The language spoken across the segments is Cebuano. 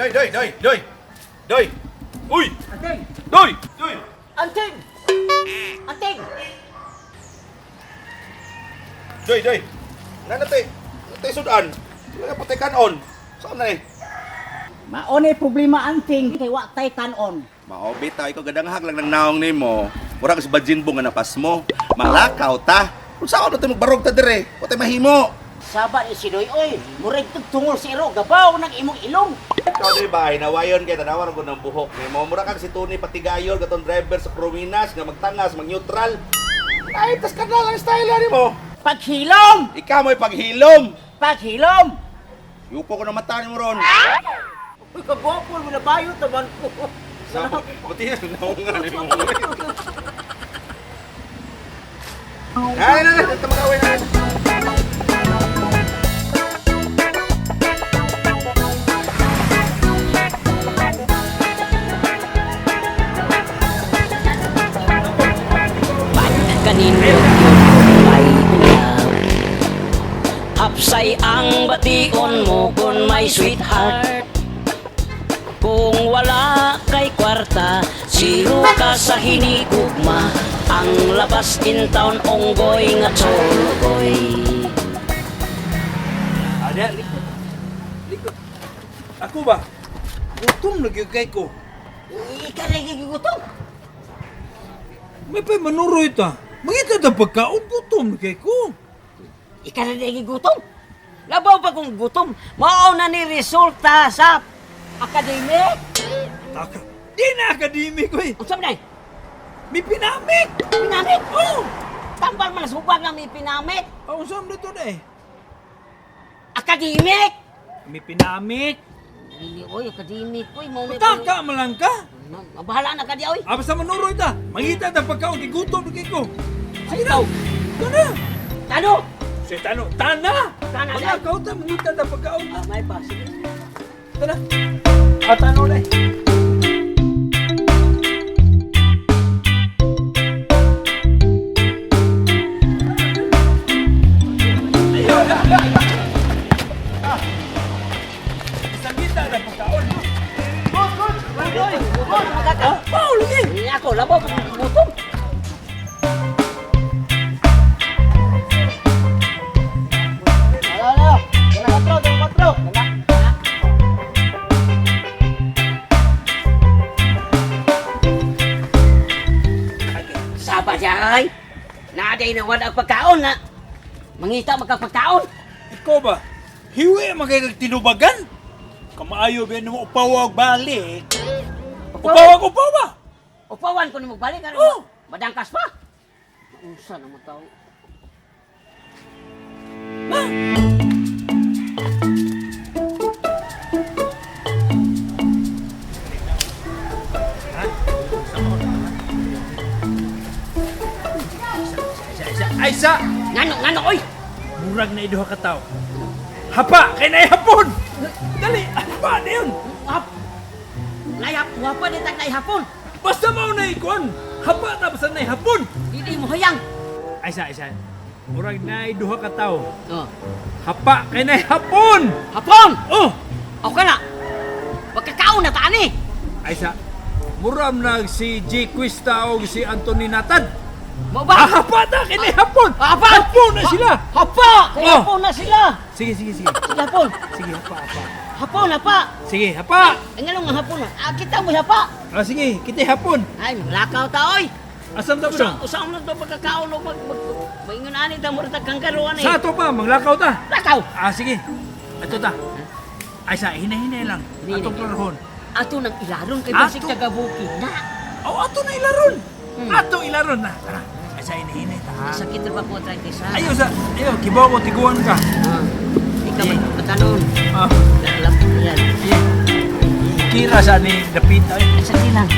Doy, doy, doy, doy. Doy. Uy! Anting! Doy! Doy! Anting! Anting! Doy, doy. Nanatay. Natay sudan. Wala patay kanon. Saan na eh? Maone problema anting kay wa tay kanon. Mao bitaw ikaw gadanghag lang ng naong nimo. Mura ka sa bajinbo nga napas mo. Malakaw ta. Kung saan na tayo magbarog ta dire? Wa tay mahimo. Saba ni si Doy oy, murag tugtungol si Iro gabaw ng imong ilong. Ikaw doy ba, nawayon kay tanawan ko ng buhok nimo. Mura kag si Tony Patigayon katong driver sa Prominas nga magtangas, mag-neutral. Ay, tas kanal ang style ani mo. Paghilom! Ikaw mo'y paghilom. Paghilom! Yuko ko na mata nimo ron. Uy, kagwapo mo na bayo taman ko. Sa pati yan, naungan nimo. Ay, na, na, tamagawin na. Kanino ay love. Hapsay ang bation mo kung may sweetheart. Kung wala kay kwarta, zero ka sa hinigugma. Ang labas in town onggoy nga chologoy. Ada, likod. Likod. Ako ba? Gutom na gyud kay ko. Ika lagi gigutom. May pa manuroy ta. Mangita ta pagkaon, gutom na kay ko. Ika lagi gutom. Labaw pa kung gutom, mao na ni resulta sa academic. Taka. Di na akademik ko eh. Unsa man day? May pinamik. Pinamit. Oh! Tambal man subag nga may pinamit. Ang saan dito na eh? Academic. May pinamik. Dili oy, academic oy, mao na. Taka man lang ka. Bahala na ka di oy. Ah, basta manuroy ta. Mangita ta pagkaon, kay gutom na kay ko. Sige na. Ikaw. Tana. Tano. Si Tano, tana. Tana, Mga dai. kaon ta, mangita ta pagkaon. Ah, may pa sige. Tana. Ah, tano na eh. Sakita na pagkaon. Gutom na magkaka. Pao lagi. Hindi ako labaw pa kung gutom. Ala, ala. Dala patro, dala patro. Dala. Saba jay. Naaday na wala ang pagkaon na. Mangita magkapagkaon. Ikaw ba? Hiwi man kay kag tinubagan. Kamaayo ba nimo upawag balik? Upawag upawa. Upawan ko ni magbalik ano? Oh! Madangkas pa. Unsa na mo tao? Ha? Ay sa Ngano ngano oy. murag na iduha ka tawo. Hapa kay nay hapon. Dali, hapa na yun. Hap. Layap, wapa di tag hapon. Basta mao na ikon. Hapa ta basta nay hapon. Dili mo hayang. Ay sa, ay sa. Murag na iduha ka tawo. Oh. Hapa kay nay hapon. Hapon. Oh, Ako ka na. Pagkakaon na taan eh. ay sa. Muram na si J. Quista o si Anthony Nathan. Mo ba? Ah, hapa ta kay nay hapon. Hapa! Hapon na sila. Hapa! Kay Oh. hapon na sila. Sige, sige, sige. Sige hapon. Sige, hapa, hapa. Hapon hapa. Sige, hapa. Ang ano nga hapon? Ah, kita mo hapa. Ah, sige, kita hapon. Ay, maglakaw ta oy. Asam ta Usa ba? usa mo to pagkakaon og mag mag maingon ani ta mo ta kangkaroan eh. Sa ato pa, manglakaw ta. Lakaw. Ah, sige. Ato ta. Ay sa, hinay-hinay lang. Hinay-hinay. Atong klarohon. Ato nang ilaron kay basig Ato. taga bukid na. Oh, ato na ilaron. Hmm. Ato ilaron na. Tara. Ay sa, hinay-hinay ta. ha? Sakit ra ba ko arthritis ha? Ayo sa, ayo, kibaw ko, tiguan ka. Ah. Ikaw man patanon. Ah, Alam yan. kira sa ni Dapita. Ay. Ay, sakit lang.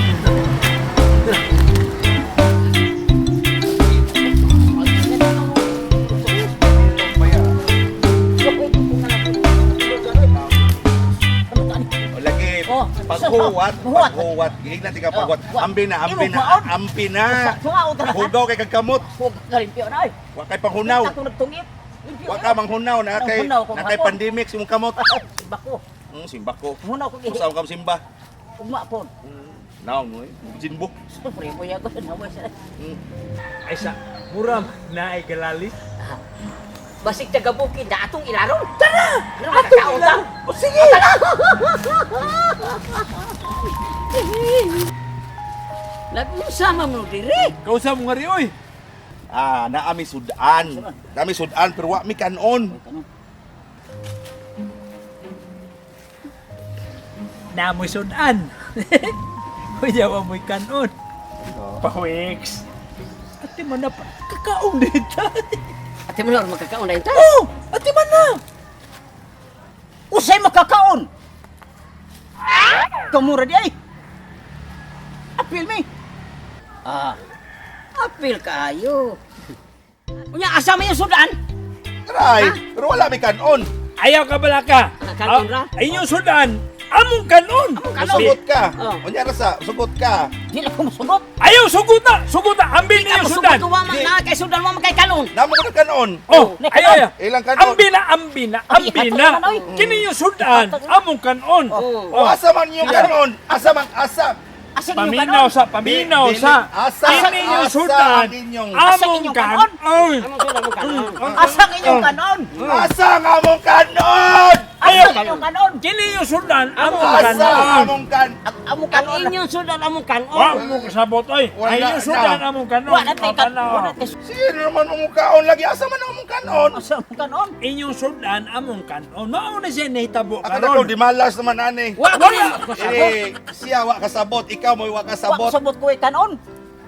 O, Lagi, Oh, paghuwat, huwat. paghuwat. Giig na tika paghuwat. Oh, huwat. Ambi na, ambi Imo, na, huwaon. ambi na. Tungaon ta na. Hugaw kay kagkamot. Huwag ka limpyo na ay. Wa kay panghunaw. Ako nagtungit. Limpyo Wa na. ka manghunaw na kay Nanghunaw kung na kay hapon. pandemic sa imong kamot. Bako. Ang Simba ko. Muna ko Kung saan ka simba? Ugma po. Naong mo eh. Jinbo. Siyempre, mo yago na mo sa. Ay sa, muram na ay galalis. Basig taga bukid na atong ilaron. Tara! Ano atong ilaron? O sige! Nag-unsa man mo diri? Kausa mo nga ri, oy. Ah, naami sudan. Naami sudan pero wa mi kanon. Namoy sudan. Kuya, wa mo'y kanon. Pawiks. Ate man na pa, kakaong dito. Ate Manor, magkakaon na yun ta? Oh! Ate man na! Usay makakaon! Kamura di ay! Apil mi! Ah, apil kaayo. Unya, asa may yung sudan? Try, pero wala mi kanon. Ayaw ka bala ka. Ah, kanon ra? Ah, inyong sudan, among kanon. Among kanon. Sugot ka. Oh. Unya ra sa, sugot ka. Di na ko musugot. Ayaw, sugot na! Sugot na! Ambil Di ka ninyo sudan! musugot wa man na kay sudan wa man kay kanon. Namo ko na kanon. Oh, Nay, ayaw, ayaw. Ilang kanon? Ambi na, ambi na, Ay, ambi hatol na. naman, oy. Kini yung sudan, among kanon. Oh. Oh. Asa man yung kanon? Asa man asa? Asa inyong Paminaw kanon? sa, paminaw Di- sa. asa, Kini yung asa sudan, ang inyong- Asa among inyong kanon? kanon. Among sudan among kanon. Asa ang inyong kanon? Asa ang among kanon? Ayaw. Asa ang inyong kanon? Kini yung sudan, among Asa ang kanon. among kan? Among kanon. Ang inyong sudan among kanon. Wa mo kasabot oy. Wala Ay yung sudan na. among kanon. Wa na tay Oh, tanaw. Wa na tay Sino naman among kaon lagi? Asa man ang among kanon? Asa among kanon? Inyong sudan among kanon. Mao na siya nahitabo Ako na ko karon. di malas naman ani. Wa Wala. kasabot. Eh, siya wa kasabot, ikaw mo wa Wa kasabot. kasabot ko kanon.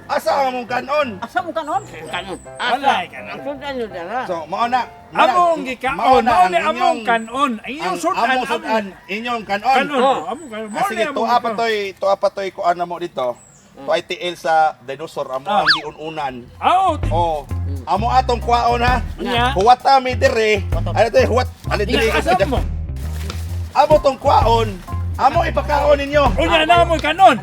Asa ang among kanon? Asa among kanon? Kanon. Wala, kanon. Sudan yun dara. So, mao na. Mao na- Among gikaon, mao na mao ang ni among inyong- kanon. Ang inyong ang sudan among sudan, inyong kanon. Kanon. Oh. Among kanon. Ah, Mao sige, ni among tuwa pa kanon. toy, tuwa pa toy kuan na mo dito. Tuwa tiil sa dinosaur amo Ah. ang giun-unan. Aw, Oh, amo atong kuwaon ha. Nya. Huwata mi dire. Ano to, huwat, ano dire. asa mo? Amo tong kuwaon. Amo ipakaon ninyo. Unya na amoy kanon.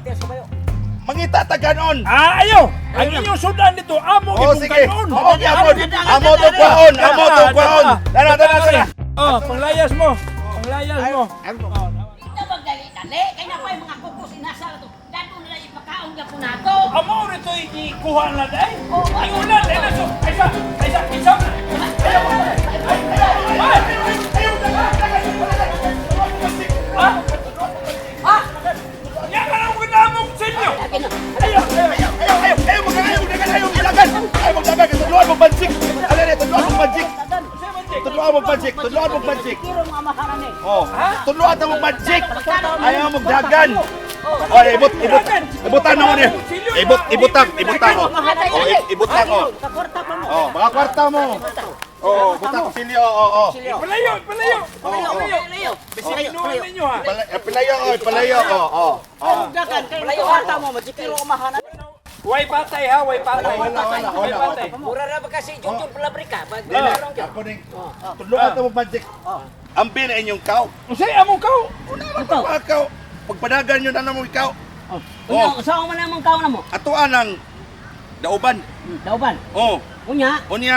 Mangita ta kanon. Ah, ayaw. Ang inyong sudan dito amo Oh, gipong sige. kanon. Oo, gyapon. Amo tong kuwaon, amo tong kuwaon. Dana, dana, dana. Oh, panglayas mo. Panglayas mo. Ito magdali-dali. Kaya na pa yung mga kukus inasal to. Dato nila ipakaon ka po nato. Amo rito ikuha na dai. Oh, Ay ulan, ay naso. Ay sa, ay sa, isa. Ayaw. Ay, Ah! Ah! Ya ka lang ginamong sa inyo. Lagi na. Ayaw, ayaw. Ayaw, ayaw, ayaw, magayon, ayaw, magayon, ayaw, magdagan, tudloan mo pansik. Ano ni, tudloan mo pansik. Tudloan mo pansik, tudloan mo pansik. Kiro mga maharan eh. Oh, tudloan mo pansik. Ayaw mo magdagan. Oh, ibut, ibut, ibutan mo ni. Ibut, ibutang, ibutang. Oh, ibutang oh. Kakwarta pa mo. Oh, mga kwarta mo. Oh, butang silyo, oh, oh. Palayo, palayo. Palayo, palayo. Palayo ninyo ha. Palayo, oh, palayo, oh, oh. Oh. Dagan, palayo kwarta mo, majikiro ang mahanan. Way patay ha, way patay. Wala, wala, Way wala. patay. Mura ra ba kasi Junjun Palabrika? Pag Dili, ako ning tudloan mo pansik. Ambi na inyong kaw. Unsay among kaw? Una man pa kaw. Pagpadagan nyo na namo ikaw. Unya, usawa man namang kaw na mo. Ato anang dauban. Dauban. Oh, Unya, unya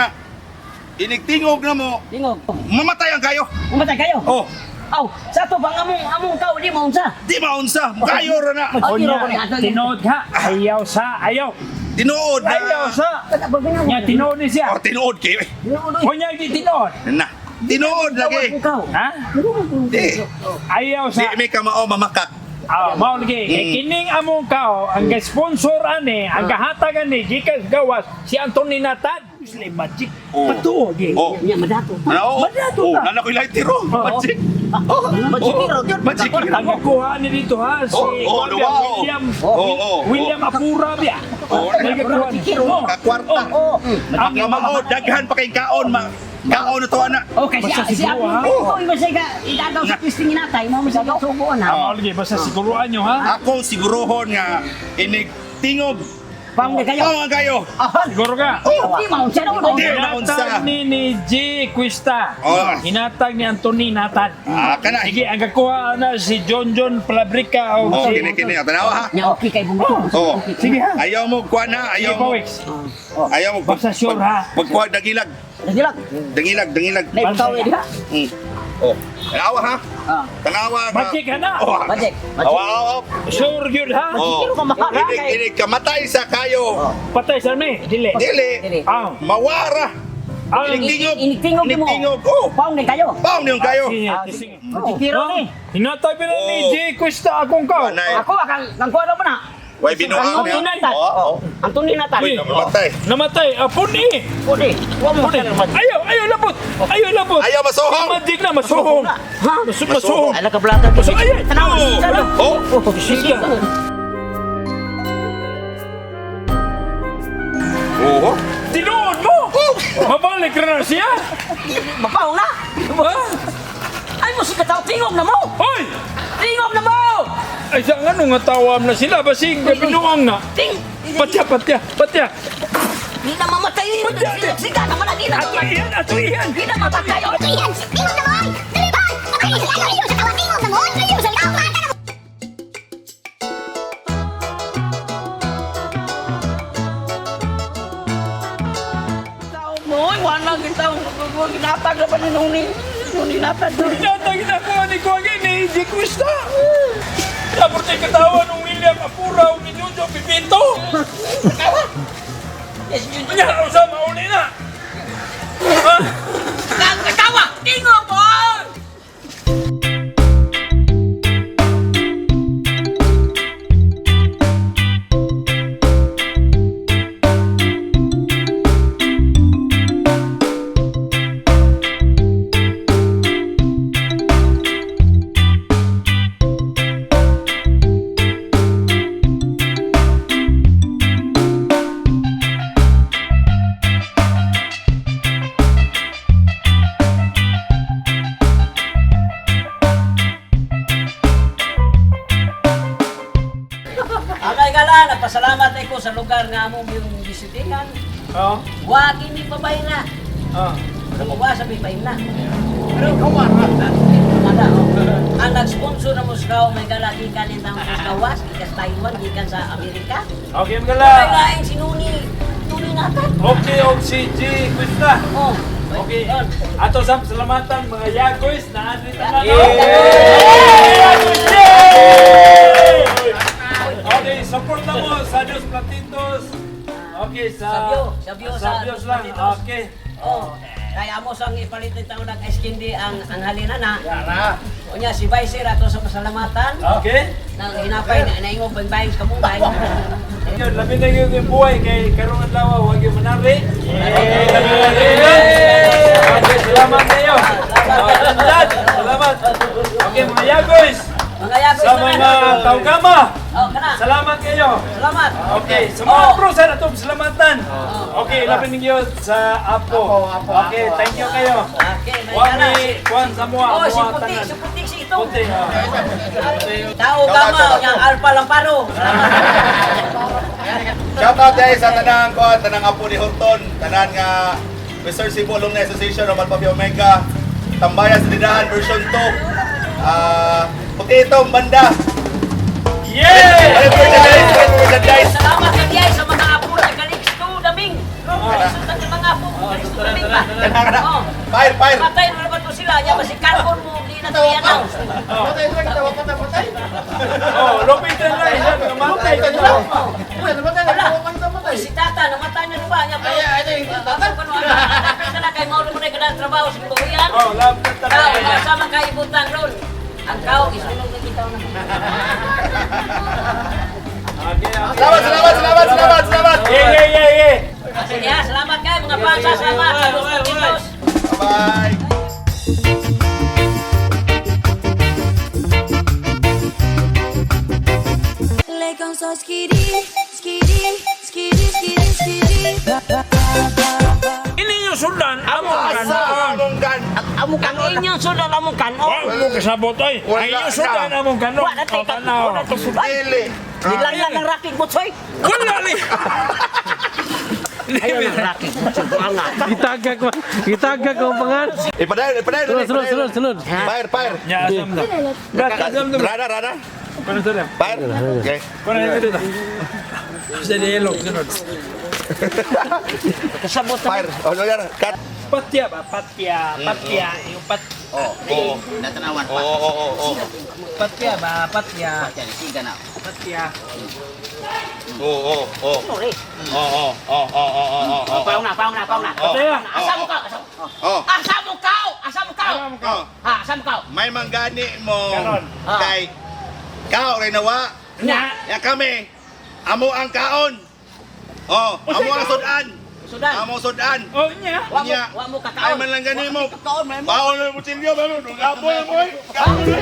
inigtingog na mo, tingog. mamatay ang kayo. Umatay kayo. Oh, Aw, sa ato bang among among kaw di mo unsa? di maunsa, kayo ra na. Unya, tinuod ha. Ayaw sa, ayaw. Tinuod na. Ayaw sa. Nya tinuod ni siya. Oh, tinuod kayo. eh. Unya di tinuod. Na. Tinuod lagi. Kaw. Ha? Di. Ayaw Di sa. may kamao mamakak. Ah, mao lagi. Kay kining among kao, ang sponsor ani, ang kahatag ani gikan sa gawas si Anthony Natad. Slim Magic. Oh. Patuo gi. Oh. Unya madato. Ano? Oh, Madato oh, ta. nana ko'y light tiro. Magic. Oh, Magic oh, Magic. Ang kuha ni dito ha si Oh, oh, William luwa, oh. William, Oh, oh, oh. William Apura biya. Oh, Nagkuha ni. Oh. Kakwarta. Oh. Ang kamao daghan pa kay kaon ma. Kaon na to ana. Okay, Basta siya siya siguro, ha? ako iba siya ka idagaw sa twisting inatay mo mo sa subuon ha. Ah, mao lagi basta siguruan nyo ha. Akong siguruhon nga inig tingog. Pang kayo. Oh, ang kayo. Siguro ka. Oh. Di mo unsa no. Di na unsa. Hinatag ni G. Cuesta. Oh. Hinatag ni Anthony Natad. Ah, kana. Sige, ang kakuha na si John John Palabrica o Oh, si... kini kini tanawa ha. Nya okay kay bungko. Oh. Sige ha. Ayaw mo kuha na, Sige, ayaw mo. Pawix. Ayaw mo. Basta sure, ha? Pagkuha dagilag, Dagilag. dangilag, dangilag. Nay pagkaw diha. Oh. Tanawa ha. Ah. Tanawa ka. Magic ha na. Oh. Magic. Magic. Awa, awa, awa. Sure gyud ha. Oh. Pero kamahara Inig, kay. inig, kamatay sa kayo. Patay sa mi. Dili. Dili. Dili. Ang Mawara. ang Inig tingog. Inig tingog mo. Inig tingog. Oh. Paong din kayo. Paong niyong kayo. Sige, sige. Kiro ni. Hinatay pa na ni Oh. J. Cuesta akong ka. Wanay. Ako akang kang kuha mo na. Way binuang Ang niya. tunay ta. Oo. Oh, Ang tunay na ta. Uy, namatay. Namatay. Apon eh. Pudi. Wa mo. Puni. Ayaw, ayaw labot. Ayaw labot. Ayaw masuhong. Magic na masuhong. Ha? Masuhong. Ala ka blata. Masuhong. Ay, ay. Tanawa. Oh. Tanawa. Oh. Sige. Oo. Tinuod mo. Mabalik ra na siya. Mapaong na. Ha? Ay mo si kataw tingog na mo. Hoy! Tingog na mo. Ay sa ngano nga tawam na sila basig binuang na. Ting. Patya, patya, patya. Di na mamatay. Siga naman na di na Ato mamatay. iyan, ato iyan. Di na mamatay. Iyan, tingog na mo! Dali ba? Ay, ano iyo sa tawa tingog na mo? Ano iyo sa tawa? Tao mo, wala gitaw. Ginatag na ba ni Nuni? Nuni natag. Hinatag na ko ni Kuwagi ni J. Cuesta. Tapos tayo katawa ng William Apura ni Jojo Pipito. Yes, yun. Nya, usa mauli na. Ha? Kang katawa, tingog mo! Amay gala, nagpasalamat ay ko sa lugar nga among yung bisitingan. Oo. Wa kini pabay na. Ah. Pero wa sa pabay na. Pero kawara. oh. Ang nag-sponsor na Moskau, may gala gikan ni tang Moskau, gikan sa Taiwan, gikan sa Amerika. Okay, May magala. laing si Nuni, Nuni Natan. Okay, og si G. Cuesta. Oh. Okay. Yun. Ato sa salamatan mga Yagoys na adri tanan. Yeah! Yay! Okay, support na mo sa Dos Platitos. Okay, sa Sabyo, Sabyo sa Sabyos Dos lang. Platitos. Okay. Oh, kaya mo sang ipalit ni taon ng ice candy ang halina na. Unya si Vice ato sa pasalamatan. Okay. Nang hinapay na naingo bang sa kamungay. Yun, labi na yun yung buhay kay karong adlaw wag yung manari. Okay, labi na yun. Okay, salamat kayo. Salamat. Salamat. Okay, mga Yagoys. Mga yagoy Sa mga taugama. Oh, kana. Salamat kayo. Salamat. Okay, sa mga Oh. pro sa atong salamatan. Okay, labi ninyo sa Apo. Okay, thank you kayo. Okay, may kana. Wami, kuan sa mua, Oh, si mua puti, tanan. si puti si itong. Puti. Oh. Tao gama, unya Alpha Lamparo. Salamat. Shout out guys sa tanang ko, tanang apo ni Horton, tanan nga Western Cebu Alumni Association of Alpha Phi Omega, Tambayan sa Dinahan version 2. Ah, puti itong banda. Yeah! Balik merchandise, balik merchandise. Salamat kay sa mga apo na Calixto Daming. Calixto sa mga apo, Calixto Daming ba? Kana kana. Oh. Fire, fire. Patay na naman ko sila. Nya basi carbon mo di na to yan. Oh, lupitan lang siya, namatay. Wala. Uy, si tata, namatay na ba? Nya pero. Ay, tata. Kana na kay mao mo na kada trabaho sa buhian. Oh, love na Kao, talaga. kasama kay ibutang ron. Ang kao isulong na kita na. Okay, okay. Salamat, salamat, salamat, salamat, salamat. Yeah, yeah, yeah, yeah. Sige, ha, salamat kayo mga pansa, salamat. Sa Los Patitos. Bye-bye. Lekam so skiri, skiri, skiri, skiri, skiri. Ini yung sundan, among Asa kanon. among gan. Amo kanon. Ang inyong sudan among kanon. Wa mo kasabot oy. Wala Ang inyong sundan na. among kanon. Wa na tay Oh, tanaw. wa na tay sudan. Dili. Nilang lang ang rakig mo, Choy. Wala ni. Ayaw ng rakig mo, Choy. Buang nga. Gitagag man. Gitagag ang pangan. Ipadayon, ipadayon. Sunod, sunod, sunod, sunod. Fire, fire. Nya asam na. Brad, asam na. Rana, rana. Kuno sila. Fire. Okay. Kuno dito. Sa dialog sunod. Kasabot na. Fire. Oh, no, yan. Cut. Patya ba? Patya, patya, yung pat Oh, oo. Natanawan Oo, oo, oo, oo. patya ba? Patya, Patya, siga na. patya. Oo, oo, oo. Sorry. Oo, oo, oo, oo, oo, oo. Paong na, paong na, paong na. Oh. Patya. Asa mo ka? Asa mo? Oh. Asa mo ka? Asa mo ka? Oh. Ha, asa mo ka? May manggani mo Karon. Ah. kay kao rin nawa. Nya. Ya kami, amo ang kaon. Oh, amo ang sudan. Sudan. Amo sudan. Oh, nya. Wa mo, Nya. wa mo kakaon. Ay man lang gani mo. Kakaon man mo. Baon na mo kutsilyo, baon. Gabo na mo. Gabo na.